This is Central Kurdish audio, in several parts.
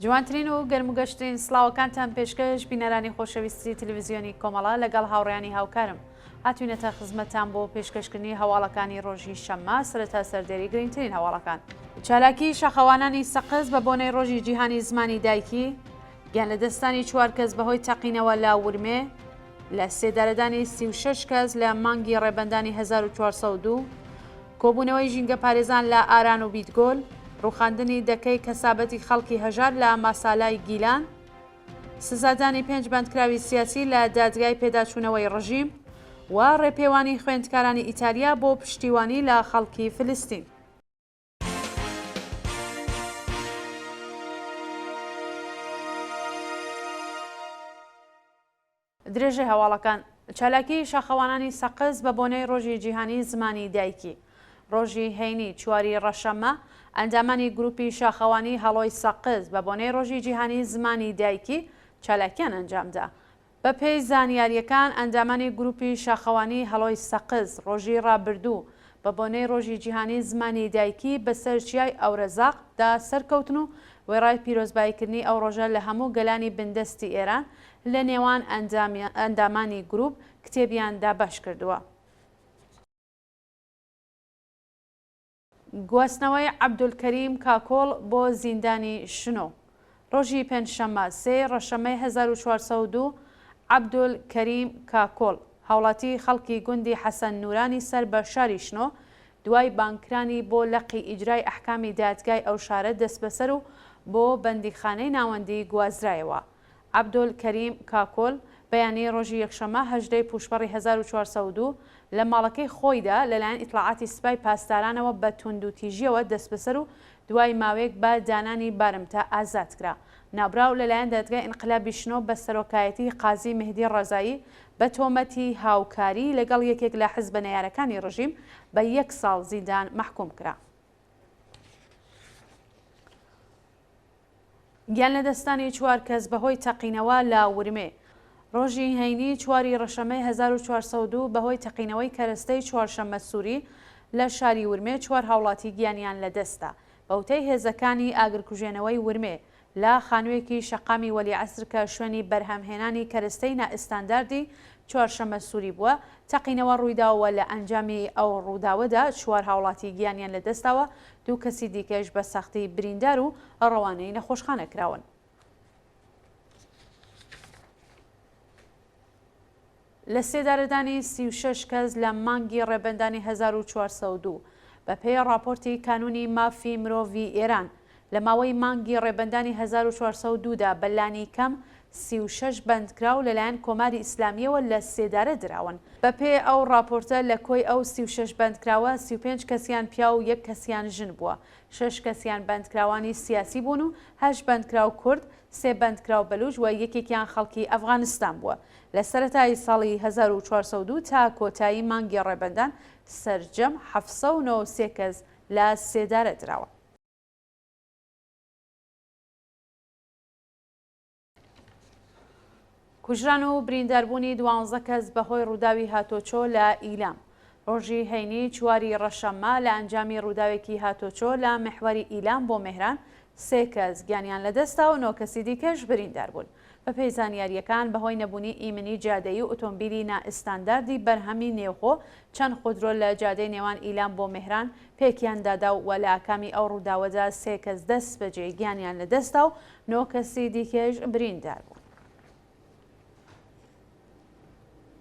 جوانترین و گەرموگەشترین سڵاوەکانتان پێشکەش بینەرانی خۆشەویستی تلویزیۆنی کۆمەڵە لەگەڵ هاوڕێیانی هاوکارم هاتوینەتە خزمەتتان بۆ پێشکەشکردنی هەواڵەکانی ڕۆژی شەممە سەرەتا سەردێری گرنگترین هەواڵەکان. چالاکی شاخەوانانی سەقز بە بۆنەی ڕۆژی جیهانی زمانی دایکی، گیانلەدەستدانی چوار کەس بەهۆی تەقینەوە لە ورمێ، لە سێدارەدانی 36 کەس لە مانگی ڕێبەندانی 1402، کۆبوونەوەی ژینگەپارێزان لە ئاران و بیدگۆل، ڕووخاندنی دەکەی کەسابەتی خەڵکی هەژار لە ماسالای گیلان، سزادانی پێنج بەندکراوی سیاسی لە دادگای پێداچوونەوەی ڕژیم و ڕێپێوانی خوێندکارانی ئیتالیا بۆ پشتیوانی لە خەڵکی فلستین. درێژەی هەواڵەکان، چالاکیی شاخەوانانی سەقز بە بۆنەی ڕۆژی جیهانیی زمانی دایکی، ڕۆژی هەینی چواری ڕەشەممە، ئەندامانی گرووپی شاخەوانیی هەڵۆی سەقز بە بۆنەی ڕۆژی جیهانیی زمانی دایکی چالاکییان ئەنجامدا. بەپێی زانیارییەکان، ئەندامانی گرووپی شاخەوانیی هەڵۆی سەقز ڕۆژی ڕابردوو بە بۆنەی ڕۆژی جیهانیی زمانی دایکی بەسەر چیای ئەورەزاق دا سەرکەوتن و وێڕای پیرۆزباییکردنی ئەو ڕۆژە لە هەموو گەلانی بندەستی ئێران، لە نێوان ئەندامانی گرووپ کتێبیان دابەش کردووە. گواستنەوەی عەبدولکەریم کاکۆڵ بۆ زیندانی شنۆ ڕۆژی پێنجشەممە سێ ڕەشەممەی 1402 عەبدولکەریم کاکۆڵ هاوڵاتی خەڵکی گوندی حەسەن نورانی سەر بە شاری شنۆ دوای بانگکرانی بۆ لقی ئیجرای ئەحکامی دادگای ئەو شارە دەستبەسەر و بۆ بەندیخانەی ناوەندی گوازرایەوە. عەبدولکەریم کاکۆل، بەیانی ڕۆژی یەکشەممە 18 ی پووشپەڕی 1402 لە ماڵەکەی خۆیدا لەلایەن ئیتڵاعاتی سپای پاسدارانەوە بە توندوتیژییەوە دەستبەسەر و دوای ماوەیەک بە دانانی بارمتە ئازاد کرا. ناوبراو لەلایەن دادگای ئینقلابی شنۆ بە سەرۆکایەتیی قازی مێهدی ڕەزایی بە تۆمەتی هاوکاری لەگەڵ یەکێک لە حزبە نەیارەکانی ڕژیم بە یەک ساڵ زیندان مەحکووم کرا. گیانلەدەستدانی چوار کەس بەهۆی تەقینەوە لە ورمێ. ڕۆژی هەینی چواری ڕەشەمەی 1402 بەهۆی تەقینەوەی کەرەستەی چوارشەممە سووری لە شاری ورمێ چوار هاوڵاتی گیانیان لەدەستدا. بەوتەی هێزەکانی ئاگرکوژێنەوەی ورمێ، لە خانوویەکی شەقامی وەلیعەسر کە شوێنی بەرهەمهێنانی کەرەستەی نائستانداردی چوارشەممە سووری بووە، تەقینەوە ڕوویداوە و لە ئەنجامی ئەو ڕووداوەدا چوار هاوڵاتی گیانیان لەدەستداوە، دوو کەسی دیکەش بە سەختی بریندار و ڕەوانەی نەخۆشخانە کراون. لە سێدارەدانی 36 کەس لە مانگی ڕێبەندانی 1402 بە پێی ڕاپۆرتی کانوونی مافی مرۆڤی ئێران لە ماوەی مانگی ڕێبەندانی 1402 دا بە لانیکەم 36 بەندکراو لەلایەن کۆماری ئیسلامییەوە لە سێدارە دراون. بەپێی ئەو ڕاپۆرتە لە کۆی ئەو 36 بەندکراوە 35 کەسیان پیاو و یەک کەسیان ژن بووە، شەش کەسیان بەندکراوانی سیاسی بوون و هەشت بەندکراو کورد، سێ بەندکراو بەلوچ و یەکێکیان خەڵکی ئەفغانستان بووە. لە سەرەتای ساڵی 1402 تا کۆتایی مانگی ڕێبەندان سەرجەم 793 کەس لە سێدارە دراون. کوژران و برینداربوونی دوانزە کەس بەهۆی ڕووداوی هاتۆچۆ لە ئیلام. ڕۆژی هەینی چواری ڕەشەممە لە ئەنجامی ڕووداوێکی هاتۆچۆ لە میحوەری ئیلام بۆ مێهران سێ کەس گیانیان لەدەستدا و نۆ کەسی دیکەش بریندار بوون. بەپێی زانیارییەکان بەهۆی نەبوونی ئیمنی جادەیی و ئۆتۆمبیلی نائستانداردی بەرهەمی نێوخۆ چەند خودرۆ لە جادەی نێوان ئیلام بۆ مێهران پێکیان دادا و لە ئاکامی ئەو ڕووداوەدا سێ کەس دەستبەجێ گیانیان لەدەستدا و نۆ کەسی دیکەش بریندار بوون.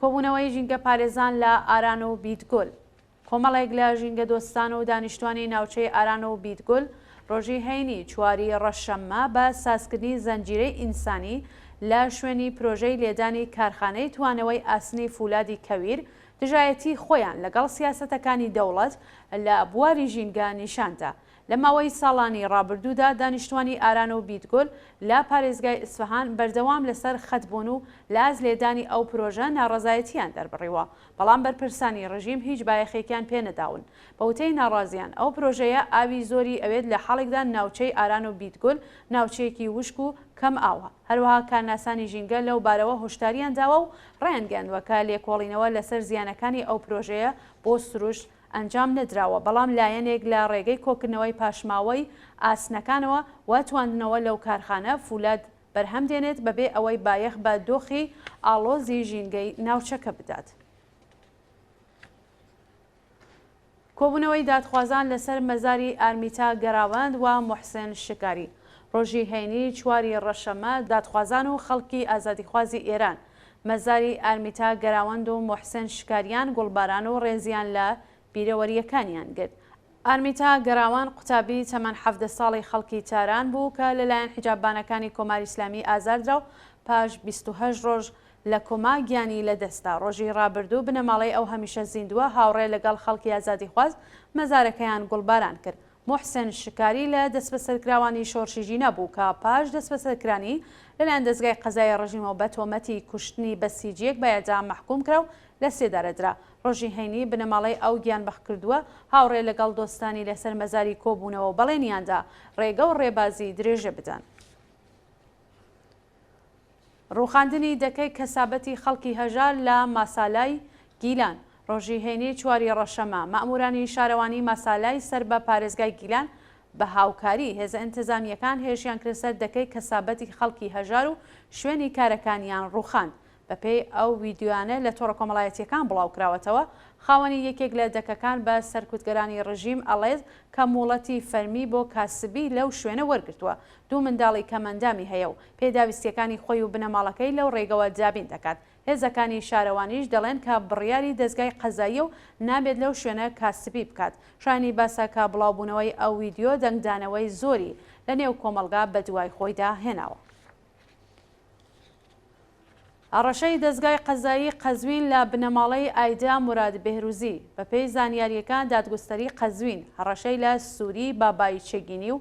کۆبوونەوەی ژینگەپارێزان لە ئاران و بیدگۆل کۆمەڵێک لە ژینگەدۆستان و دانیشتوانی ناوچەی ئاران و بیدگۆل ڕۆژی هەینی چواری ڕەشەممە بە سازکردنی زەنجیرەی ئینسانی لە شوێنی پرۆژەی لێدانی کارخانەی توانەوەی ئاسنی فولادی کەویر دژایەتی خۆیان لەگەڵ سیاسەتەکانی دەوڵەت لە بواری ژینگە نیشاندا. لە ماوەی ساڵانی ڕابردوودا دانیشتوانی ئاران و بیدگۆل لە پارێزگای ئیسفەهان بەردەوام لەسەر خەت بوون و لە لێدانی ئەو پرۆژە ناڕەزایەتییان دەربڕیوە، بەڵام بەرپرسانی ڕژیم هیچ بایەخێکیان پێ نەداون. بە وتەی ناڕازیان ئەو پرۆژەیە ئاوی زۆری ئەوێت لە حاڵێکدا ناوچەی ئاران و بیدگۆل ناوچەیەکی وشک و کەم ئاوە. هەروەها کارناسانی ژینگە لەو بارەوە هۆشداریان داوە و ڕایانگەیاندوە کە لێکۆڵینەوە لەسەر زیانەکانی ئەو پرۆژەیە بۆ سروشت. ئەنجام نەدراوە، بەڵام لایەنێک لە ڕێگەی کۆکردنەوەی پاشماوەی ئاسنەکانەوە و تواندنەوە لەو کارخانە فولاد بەرهەم دێنێت بەبێ ئەوەی بایەخ بە دۆخی ئاڵۆزی ژینگەی ناوچەکە بدات. کۆبوونەوەی دادخوازان لەسەر مەزاری ئارمیتا گەراوەند و موحسێن شکاری ڕۆژی هەینی چواری ڕەشەمە دادخوازان و خەڵکی ئازادیخوازی ئێران مەزاری ئارمیتا گەراوەند و موحسێن شکاریان گوڵباران و ڕێزیان لە بیرەوەرییەکانیان گرت. ئارمیتا گەراوەند قوتابی تەمەن 17 ساڵی خەڵکی تاران بوو کە لەلایەن حیجاببانەکانی کۆماری ئیسلامی ئازاردرا و پاش 28 ڕۆژ لە کۆما گیانی لەدەستدا. ڕۆژی ڕابردوو بنەماڵەی ئەو هەمیشە زیندووە هاوڕێ لەگەڵ خەڵکی ئازادیخواز مەزارەکەیان گوڵباران کرد. موحسێن شکاری لە دەستبەسەرکراوانی شۆڕشی ژینا بوو کە پاش دەستبەسەرکرانی لەلایەن دەزگای قەزایی ڕژیمەوە بە تۆمەتی کوشتنی بەسیجییەک بە ئێعدام مەحکووم کرا و لە سێدارە درا. ڕۆژی هەینی بنەماڵەی ئەو گیانبەختکردووە هاوڕێ لەگەڵ دۆستانی لەسەر مەزاری کۆبوونەوە و بەڵێنیان دا ڕێگە و ڕێبازی درێژە بدەن. ڕووخاندنی دەکەی کەسابەتی خەڵکی هەژار لە ماسالای گیلان ڕۆژی هەینی چواری ڕەشەمە، مەئموورانی شارەوانیی ماسالای سەر بە پارێزگای گیلان بە هاوکاریی هێزە ئینتزامییەکان هێرشیان کردە سەر دەکەی کەسابەتی خەڵکی هەژار و شوێنی کارەکانیان ڕووخاند. بەپێی ئەو ویدیۆیانە لە تۆڕە کۆمەڵایەتییەکان بڵاوکراوەتەوە، خاوەنی یەکێک لە دەکەکان بە سەرکوتگەرانی ڕژیم ئەڵێت کە موڵەتی فەرمی بۆ کاسبی لەو شوێنە وەرگرتووە، دوو منداڵی کەمئەندامی هەیە و پێداویستییەکانی خۆی و بنەماڵەکەی لەو ڕێگەوە دابین دەکات. هێزەکانی شارەوانیش دەڵێن کە بڕیاری دەزگای قەزاییە و نابێت لەو شوێنە کاسبی بکات. شایانی باسە کە بڵاوبوونەوەی ئەو ویدیۆ دەنگدانەوەی زۆری لە نێو کۆمەڵگا بەدوای خۆیدا هێناوە. هەڕەشەی دەزگای قەزایی قەزوین لە بنەماڵەی ئایدا موراد بێهروزی، بەپێی زانیارییەکان دادگوستەری قەزوین هەڕەشەی لە سوری بابایی چگینی و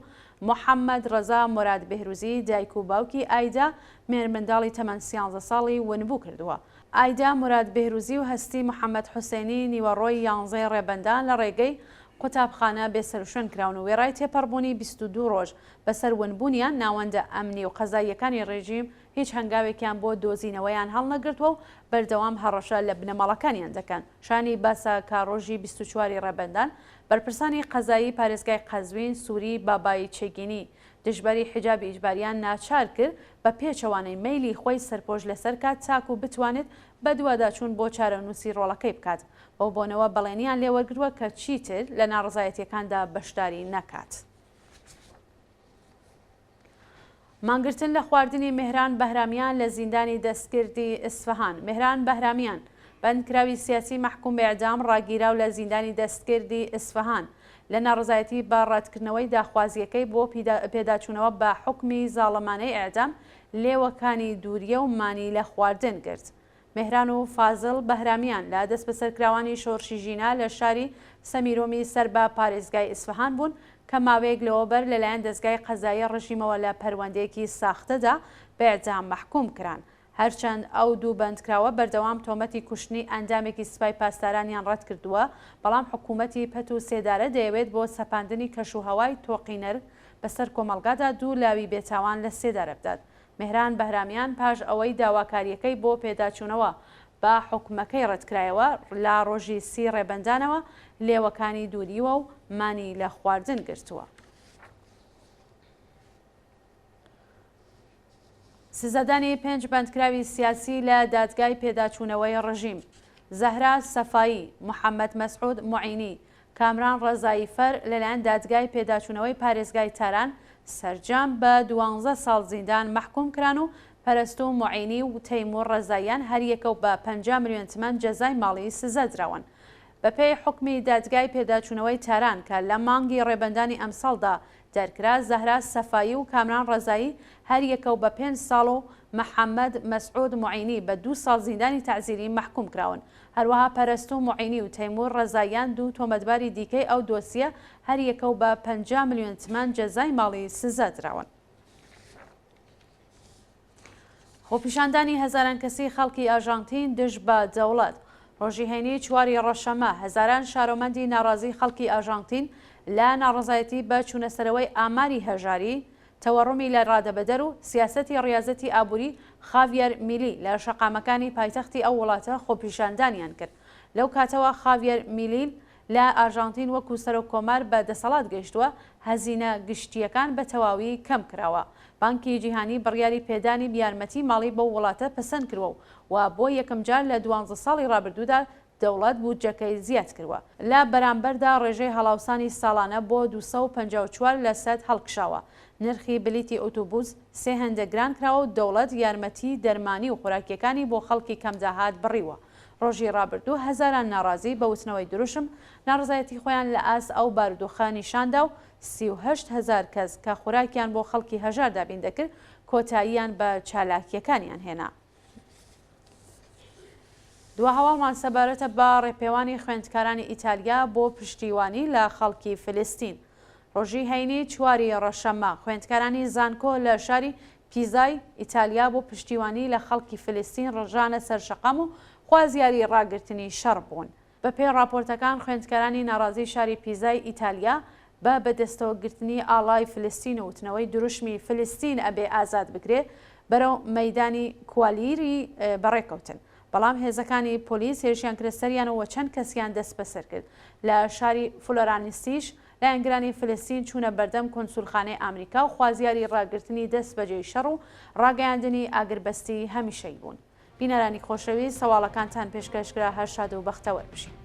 محەمەد ڕەزا موراد بێهروزی دایک و باوکی ئایدا مێرمنداڵی تەمەن سیانزە ساڵی ونبوو کردووە. ئایدا موراد بێهروزی و هەستی محەمەد حوسێنی نیوەڕۆی یانزەی ڕێبەندان لە ڕێگەی قوتابخانە بێسەروشوێن کراون و وێڕای تێپەڕبوونی 22 ڕۆژ بەسەر ونبوونیان ناوەندە ئەمنی و قەزاییەکانی ڕێژیم هیچ هەنگاوێکیان بۆ دۆزینەوەیان هەڵنەگرتووە و بەردەوام هەڕەشە لە بنەماڵەکانیان دەکەن. شایانی باسە کە ڕۆژی 24 ی ڕێبەندان، بەرپرسانی قەزایی پارێزگای قەزوین سوری بابایی چگینی دژبەری حیجابی ئیجباریان ناچار کرد بە پێچەوانەی مەیلی خۆی سەرپۆش لەسەر کات تاکوو بتوانێت بەدواداچوون بۆ چارەنووسی ڕۆڵەکەی بکات. بەو بۆنەوە بەڵێنیان لێوەرگرتووە کە چیتر لە ناڕەزایەتییەکاندا بەشداری نەکات. مانگرتن لە خواردنی مێهران بەهرامیان لە زیندانی دەستکردی ئیسفەهان مێهران بەهرامیان، بەندکراوی سیاسی مەحکوم بە ئێعدام ڕاگیراو لە زیندانی دەستکردی ئیسفەهان لە ناڕەزایەتی بە ڕەتکردنەوەی داخوازییەکەی بۆ پێداچوونەوە بە حوکمی زاڵمانەی ئێعدام لێوەکانی دووریە و مانی لە خواردن گرت. مێهران و فازڵ بەهرامیان لە دەستبەسەرکراوانی شۆڕشی ژینا لە شاری سەمیرۆمی سەر بە پارێزگای ئیسفەهان بوون کە ماوەیەک لەوەبەر لەلایەن دەزگای قەزایی ڕژیمەوە لە پەروەندەیەکی ساختەدا بە ئێعدام مەحکووم کران. هەرچەند ئەو دوو بەندکراوە بەردەوام تۆمەتی کوشتنی ئەندامێکی سپای پاسدارانیان ڕەتکردووە، بەڵام حکوومەتی پەت و سێدارە دەیەوێت بۆ سەپاندنی کەشوهەوای تۆقینەر بەسەر کۆمەڵگادا دوو لاوی بێتاوان لە سێدارە بدات. مێهران بەهرامیان پاش ئەوەی داواکارییەکەی بۆ پێداچوونەوە بە حوکمەکەی ڕەتکرایەوە، لە ڕۆژی سی ڕێبەندانەوە لێوەکانی دووریوە و مانی لە خواردن گرتووە. سزادانی پێنج بەندکراوی سیاسی لە دادگای پێداچوونەوەی ڕژیم، زەهرا سەفایی، محەممەد مەسعود موعینی، کامران ڕەزاییفەر لەلایەن دادگای پێداچوونەوەی پارێزگای تاران سەرجەم بە دوانزە ساڵ زیندان مەحکووم کران و پەرەستوو موعینی و تەیموور ڕەزاییان هەریەکە و بە 50 ملیۆن تمەن جەزای ماڵی سزا دراون. بەپێی حوکمی دادگای پێداچوونەوەی تاران کە لە مانگی ڕێبەندانی ئەمساڵدا دەرکرا، زەهرا سەفایی و کامران ڕەزایی هەریەکە و بە پێنج ساڵ و محەمەد مەسعود موعینی بە دوو ساڵ زیندانی تەعزیری مەحکووم کراون. هەروەها پەرەستوو موعینی و تەیموور ڕەزاییان دوو تۆمەتباری دیکەی ئەو دۆسیە هەریەکە و بە 50 ملیۆن تمەن جەزای ماڵی سزا دراون. خۆپیشاندانی هەزاران کەسی خەڵکی ئاژانتین دژ بە دەوڵەت. ڕۆژی هەینی چواری ڕەشەمە، هەزاران شارۆمەندی ناڕازی خەڵکی ئاژانتین لە ناڕەزایەتی بە چوونەسەرەوەی ئاماری هەژاری، تەوەڕومی لە ڕادەبەدەر و سیاسەتی ڕیازەتی ئابووری خاڤیەر میلی لە شەقامەکانی پایتەختی ئەو وڵاتە خۆپیشاندانیان کرد. لەو کاتەوە خاڤیەر میلیل. لە ئارژانتین وەکو سەرۆک کۆمار بە دەسەڵات گەیشتووە، هەزینە گشتییەکان بە تەواوی کەم کراوە. بانکی جیهانی بڕیاری پێدانی یارمەتی ماڵی بەو وڵاتە پەسەند کرووە و بۆ یەکەمجار لە دوانزە ساڵی ڕابردوودا دەوڵەت بودجەکەی زیاد کرووە. لە بەرامبەردا ڕێژەی هەڵاوسانی ساڵانە بۆ 254 لە سەد هەڵکشاوە. نرخی بلیتی ئوتوبوس سێ هێندە گران کراوە و دەوڵەت یارمەتی دەرمانی و خۆراکییەکانی بۆ خەڵکی کەمداهات بڕیوە. ڕۆژی ڕابردوو هەزاران ناڕازی بە وتنەوەی دروشم ناڕەزایەتی خۆیان لە ئاست ئەو بارودۆخە نیشاندا و 38 هەزار کەس کە خوراکیان بۆ خەڵکی هەژار دابین دەکرد کۆتاییان بە چالاکییەکانیان هێنا. دوا هەواڵمان سەبارەتە بە ڕێپێوانی خوێندکارانی ئیتالیا بۆ پشتیوانی لە خەڵکی فلستین. ڕۆژی هەینی چواری ڕەشەممە، خوێندکارانی زانکۆ لە شاری پیزای ئیتالیا بۆ پشتیوانی لە خەڵکی فلستین ڕژانە سەر شەقام و خوازیاری ڕاگرتنی شەڕ بوون. بەپێی ڕاپۆرتەکان خوێندکارانی ناڕازی شاری پیزای ئیتالیا بە بەدەستەوەگرتنی ئاڵای فلستین و وتنەوەی دروشمی فلستین ئەبێ ئازاد بکرێ بەرەو مەیدانی کوالیری بەڕێکەوتن. بەڵام هێزەکانی پۆلیس هێرشیان کردە سەریان و چەند کەسیان دەستبەسەر کرد. لە شاری فلۆرانسیش لایەنگرانی فلستین چوونە بەردەم کونسولخانەی ئامریکا و خوازیاری ڕاگرتنی دەستبەجێی شەڕ و ڕاگەیاندنی ئاگربەستی هەمیشەیی بوون. بینەرانی خۆشەویست سەواڵەکانتان پێشکەش کرا هەر شاد و بەختەوەر بژین.